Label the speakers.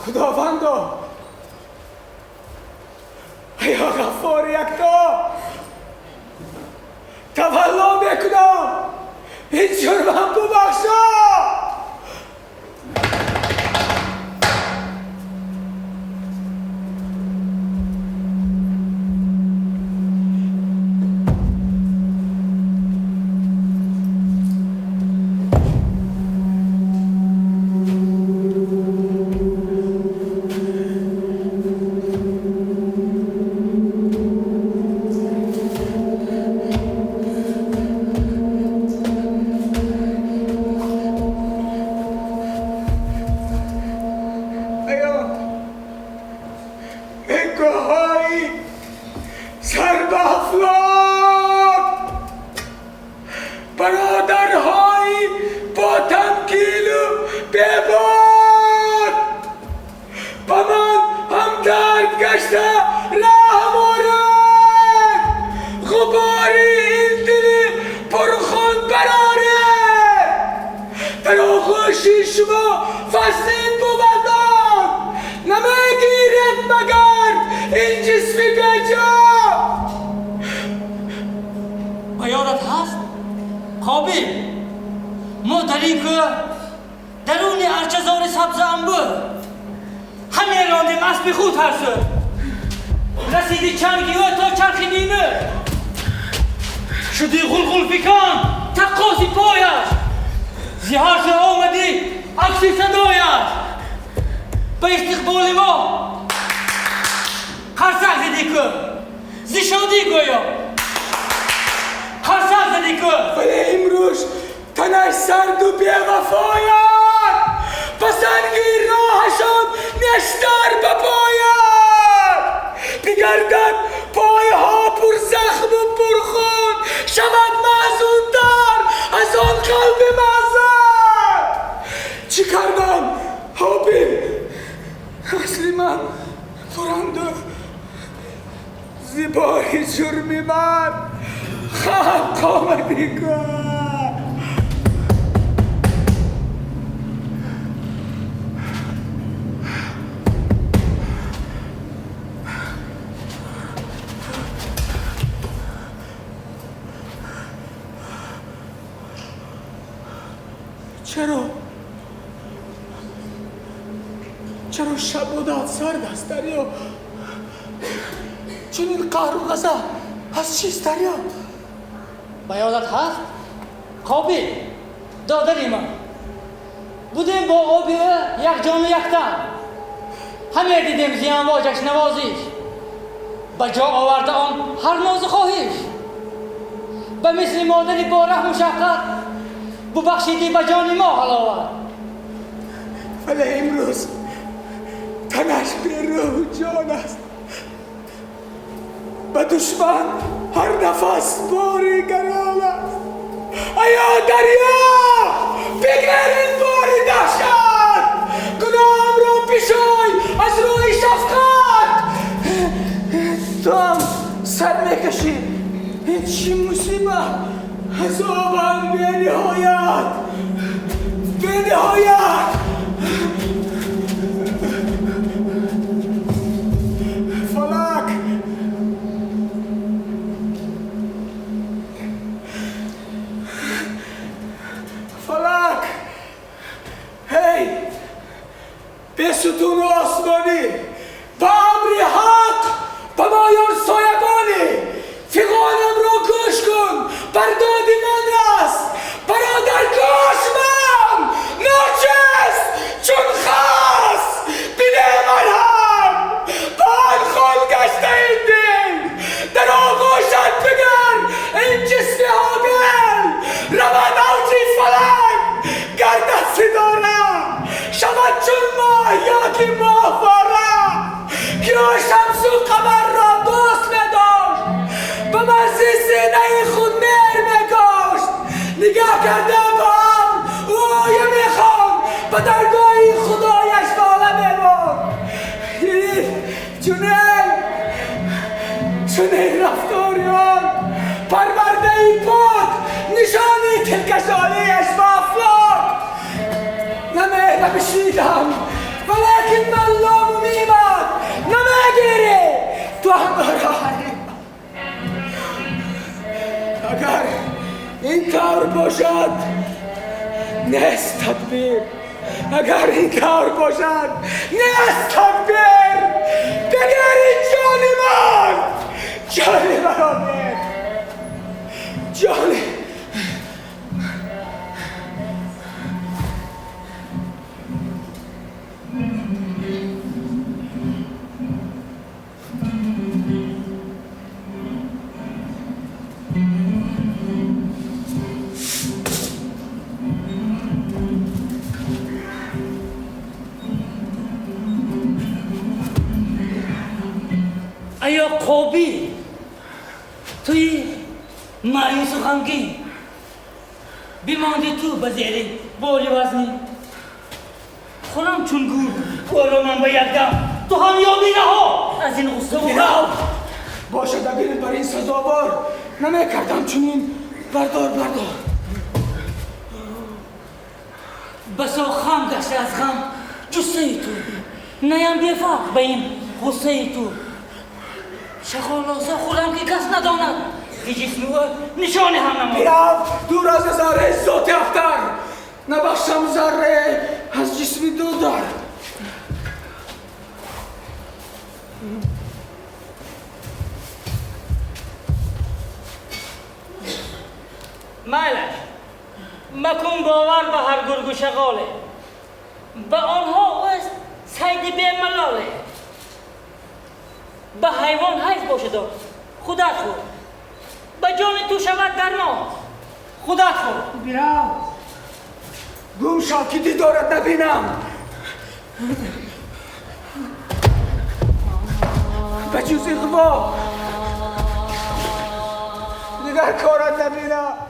Speaker 1: Худовандо, ая Ғаффори якто, тавалло мекунам, ин ҷурмам бубахшо. Чаро шаб сард аст дарё? Чунин қаҳру ғазаб аз чист дарё?
Speaker 2: Ба ёдат ҳаст? Қобил, додари ман, будем бо оби ӯ якҷону яктан, ҳаме дидем зиянвоҷаш навозиш, ба ҷо оварда он ҳар нозу хоҳиш. Ба мисли модари бо раҳму шафқат бубахшидӣ ба ҷони мо ҳаловат.
Speaker 1: Вале имрӯз танаш берӯҳу ҷон аст, ба душман ҳар нафас бори гарон аст. Ая дарё, бигир ин бори даҳшат, гуноҳамро бишой аз рӯи шафқат. Ту ҳам сар мекашӣ, ин чӣ мусибат, азобам бениҳоят, бениҳоят. Фалак, фалак, ҳей бесутуну осмонӣ, ба амри ҳақ ба моён соябонӣ, фиғонамро гӯш кун, бар доди ман рас, бародар гӯш ман, ночиз чун хас, бинем марҳам, ба он хун гашта ин дил, дар оғӯшат бигар ин ҷисми ҳобил, равад авҷи фалак, гардад ситора, шавад чун моҳ ёки моҳвора, ки ӯ шамсу қамарро дӯст медошт, ба марзи синаи худ меҳр мекошт, нигаҳ карда ба амр ӯ оя мехонд, ба даргоҳи худояш нола мемонд. Чунин чунин рафтори он парвардаи пок, нишони дилкашолиаш ба афлок. На меҳра бишнидам, валекин ман тавр бошад нест тадбир, агар ин тавр бошад нест тадбир, дигар ин ҷони ман, ҷони маро бир, ҷони.
Speaker 2: Аё Қобил, туи маъюсу ғамгин, бимонди ту ба зери боли вазнӣ. Хунам чун гург оромам ба якдам, ту ҳам ёби раҳо аз ин ғуссаву ғам.
Speaker 1: Бошад агар бар ин сазовор намекардам чунин. Бардор, бардор.
Speaker 2: Басо хам гашта аз ғам ҷуссаи ту, наям бефарқ ба ин ғуссаи ту. Шағолоса хӯрам ки кас надонад, ки ҷисми ӯ нишоне ҳам намонд.
Speaker 1: Бирав дур аз зарраи зоти ахтар, набахшам заррае аз ҷисми дудар.
Speaker 2: Майлаш, макун бовар ба ҳар гургу шағоле, ба онҳо ӯст сайди бемалоле. Ба ҳайвон ҳайф бошадо худат хӯр, ба ҷони ту шавад дармон худат хӯр.
Speaker 1: Бирав, гум шав ки дидорат набинам. Ба ҷуз иғво дигар корат набинам.